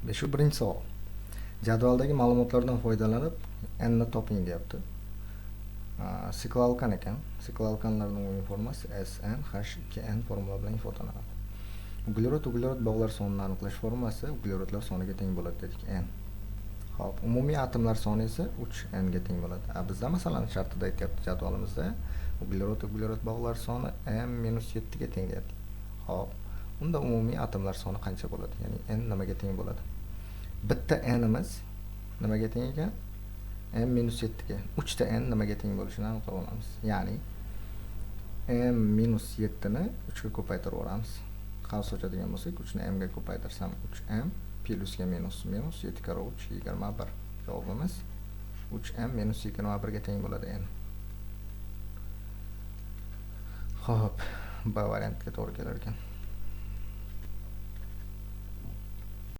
501-savol. Jadvaldagi ma'lumotlardan foydalanib n ni toping deyapti. Sikloalkan ekan. Sikloalkanlarning umumiy formasi SnH2n formula bilan ifodalanadi. Uglerod uglerod bog'lar sonini aniqlash formulasi uglerodlar soniga teng bo'ladi dedik n. Xo'p, umumiy atomlar soni esa 3n ga teng bo'ladi. Bizda masalan shartida aytyapti jadvalimizda uglerod uglerod bog'lar soni m-7 ga teng deyapti. Xo'p, unda umumiy atomlar soni qancha bo'ladi? Ya'ni n nimaga teng bo'ladi? Bitta n'imiz nimaga teng ekan? m-7 ga. 3 ta n nimaga teng bo'lishini aniqlab olamiz. Ya'ni m-7 ni 3 ga ko'paytirib yuboramiz. Qavs ochadigan bo'lsak, 3 ni m ga ko'paytirsam 3m plyusga minus minus 7 karra 3 21. Javobimiz 3m minus 21 ga teng bo'ladi n. Xo'p, B variantga to'g'ri kelar ekan.